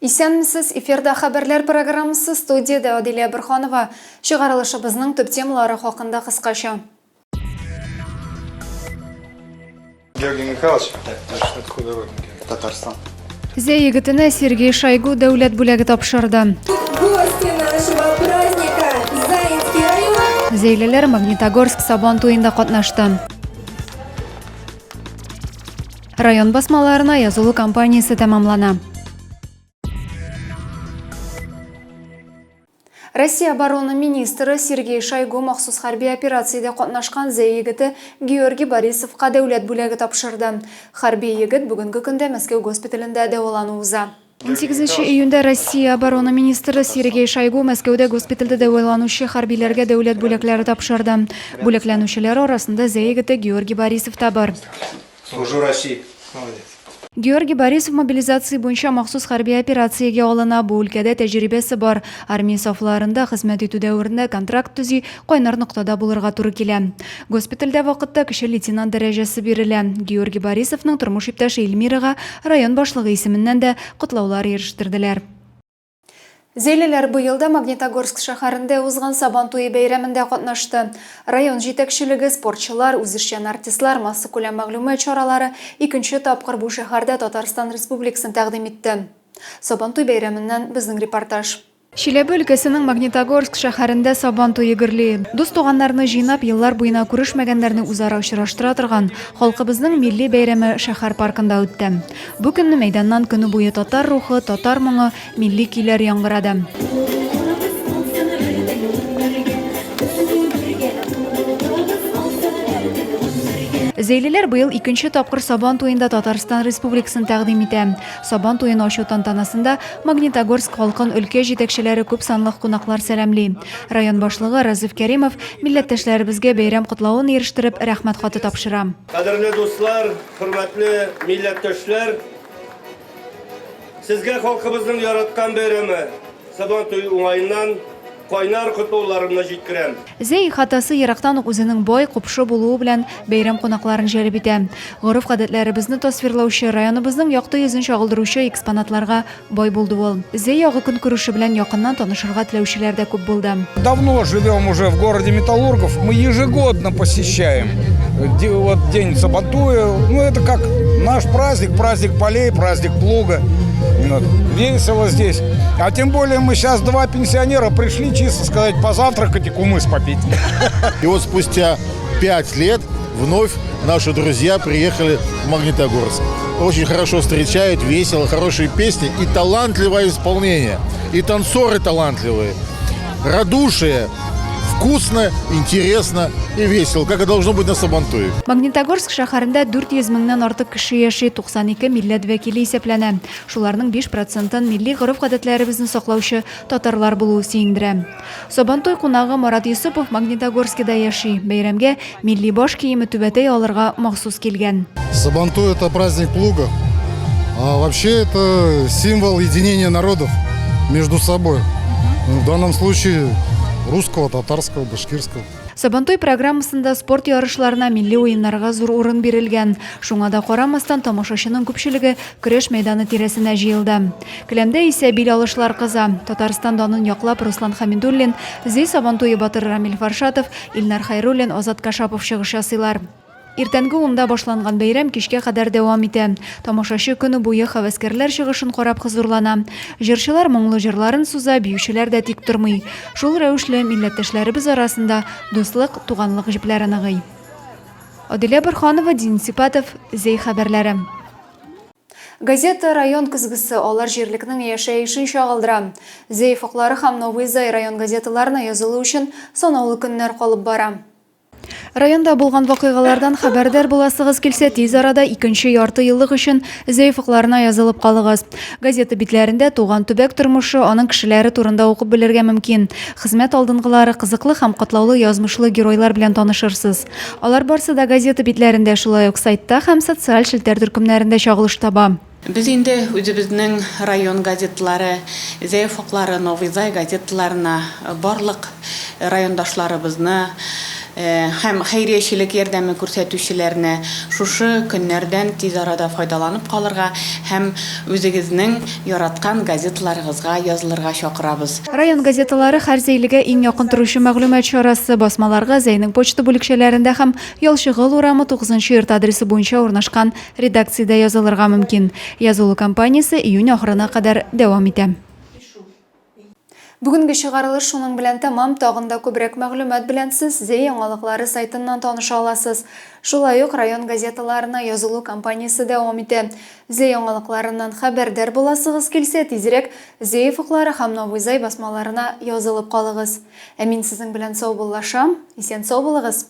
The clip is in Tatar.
Исәнмесез, эфирда хәбәрләр программасы, студиядә Адилә Борһанова. Чыгарылышыбызның төп темалары хакында кыскача. Георгий Михайлович, откуда родом? Татарстан. Зәй егетенә Сергей Шойгу дәүләт бүләге тапшырды. Гости нашего праздника, Заинский район. Зәйлеләр Магнитогорск Сабан туенда катнашты. Район басмаларына язылу кампаниясе тәмамлана. Россия оборона министры Сергей Шойгу махсус хәрби операциядә катнашкан Зәй егете Георгий Борисовка дәүләт бүләге тапшырды. Хәрби егет бүгенге көндә Мәскәү госпиталендә дәвалану уза. Унсигезенче июньдә Россия оборона министры Сергей Шойгу Мәскәүдә госпитальдә дәваланучы хәрбиләргә дәүләт бүләкләре тапшырды. Бүләкләнүчеләр арасында Зәй егете Георгий Борисов та бар. Служу России. Молодец. Георгий Борисов мобилизация буенча махсус хәрби операциягә алына, бу өлкәдә тәҗрибәсе бар. Армия сафларында хезмәт итү дәверендә контракт төзи, кайнар ноктада булырга туры килә. Госпитальдә вакытта кече лейтенант дәрәҗәсе бирелә. Георгий Борисовның тормыш иптәше Эльмирага район башлыгы исеменнән дә котлаулар ирештерделәр. Зәйлеләр быел да Магнитогорск шәһәрендә узган Сабан туе бәйрәмендә катнашты. Район җитәкчелеге, спортчылар, үзешчән артистлар, массакүләм мәгълүмат чаралары икенче тапкыр бу шәһәрдә Татарстан Республикасын тәкъдим итте. Сабантуй бәйрәменнән безнең репортаж. Чиләбе өлкәсенең Магнитогорск шәһәрендә Сабан туе гөрли. Дус-туганнарны җыйнап, еллар буена күрешмәгәннәрне үзара очраштыра торган халкыбызның милли бәйрәме шәһәр паркында үтте. Бу көнне мәйданнан көне буе татар рухы, татар моңы, милли көйләр яңгырады. Зәйлеләр быел икенче тапкыр Сабан туенда Татарстан Республикасын тәкъдим итә. Сабан туен ачу тантанасында Магнитогорск халкын өлкә җитәкчеләре, күп санлы кунаклар сәламли. Район башлыгы Разиф Кәримов милләттәшләребезгә бәйрәм котлавын ирештереп, рәхмәт хаты тапшыра. Кадерле дуслар, хөрмәтле милләттәшләр! Сезгә халкыбызның яраткан бәйрәме, Сабан туе уңаеннан кайнар котлауларымны җиткерәм. Зәй ихатасы ерактан ук үзенең бай, купшы булуы белән бәйрәм кунакларын җәлеп итә. Гореф-гадәтләребезне тасвирлаучы, районыбызның якты йөзен чагылдыручы экспонатларга бай булды ул. Зәй ягы көнкүреше белән якыннан танышырга теләүчеләр дә күп булды. Давно живем уже в городе Металлургов, мы ежегодно посещаем вот день Сабантуя. Ну, это как наш праздник, праздник полей, праздник плуга. Вот. Весело здесь. А тем более мы сейчас два пенсионера пришли, чисто сказать, позавтракать и кумыс попить. И вот спустя 5 лет вновь наши друзья приехали в Магнитогорск. Очень хорошо встречают, весело, хорошие песни и талантливое исполнение. И танцоры талантливые. Радушие, вкусно, интересно и весело, как и должно быть на Сабантуе. Магнитогорск шәһәрендә 400 меңнән артык кеше яши, 92 милләт вәкиле исәпләнә. Шуларның 5 процентын милли гореф-гадәтләребезне саклаучы татарлар булуы сөендерә. Сабантуй кунагы Марат Йосыпов Магнитогорскида яши, бәйрәмгә милли баш киеме түбәтәй алырга махсус килгән. Сабантуй это праздник плуга. А вообще это символ единения народов между собой. В данном случае русского, татарского, башкирского. Сабантуй программасында спорт ярышларына, милли уеннарга зур урын бирелгән. Шуңа да карамастан, тамашачының күпчелеге көрәш мәйданы тирәсенә җыелды. Келәмдә исә бил алышлар кыза. Татарстан данын яклап Руслан Хәмидуллин, Зәй Сабантуе батыры Рамил Фаршатов, Илнар Хәйруллин, Азат Кашапов чыгыш ясыйлар. Иртәнге унда башланган бәйрәм кичкә кадәр дәвам итә. Тамашачы көне буе һәвәскәрләр чыгышын карап хозурлана. Җырчылар моңлы җырларын суза, биючеләр дә тик тормый. Шул рәвешле, милләттәшләребез арасында дуслык, туганлык җепләре ныгый. Адилә Борһанова, Денис Ипатов, Зәй хәбәрләре. Газета, район көзгесе, алар җирлекнең яшәешен чагылдыра. Зәй офыклары һәм Новый Зай район газеталарына язылу өчен санаулы көннәр калып бара. Районда булган вакыйгалардан хәбәрдар буласыгыз килсә, тиз арада икенче ярты еллык өчен Зәй офыкларына язылып калыгыз. Газета битләрендә туган төбәк тормышы, аның кешеләре турында укып белергә мөмкин. Хезмәт алдынгылары, кызыклы һәм катлаулы язмышлы геройлар белән танышырсыз. Алар барсы да газета битләрендә, шулай ук сайтта һәм социаль челтәр төркемнәрендә чагылыш таба. Без инде үзебезнең район газетлары, Зәй офыклары, Новый Зай газеталарына барлык райондашларыбызны, Һәм хәйриячелек ярдәме күрсәтүчеләрне шушы көннәрдән тиз арада файдаланып калырга һәм үзегезнең яраткан газеталарыгызга язылырга чакырабыз. Район газеталары һәр зәйлегә иң якын торучы мәгълүмат чарасы. Басмаларга Зәйнең почта бүлекчәләрендә һәм Ялчыгол урамы 9 нчы йорт адресы буенча урнашкан редакциядә язылырга мөмкин. Язылу кампаниясе июнь ахырына кадәр дәвам итә. Бүгенге чыгарылыш шуның белән тәмам. Тагын да күбрәк мәгълүмат белән сез Зәй яңалыклары сайтыннан таныша аласыз. Шулай ук район газеталарына язылу кампаниясе дәвам итә. Зәй яңалыкларыннан хәбәрдар буласыгыз килсә, тизрәк Зәй офыклары һәм Новый Зай басмаларына язылып калыгыз. Ә мин сезнең белән саубуллашам. Исән-сау булыгыз!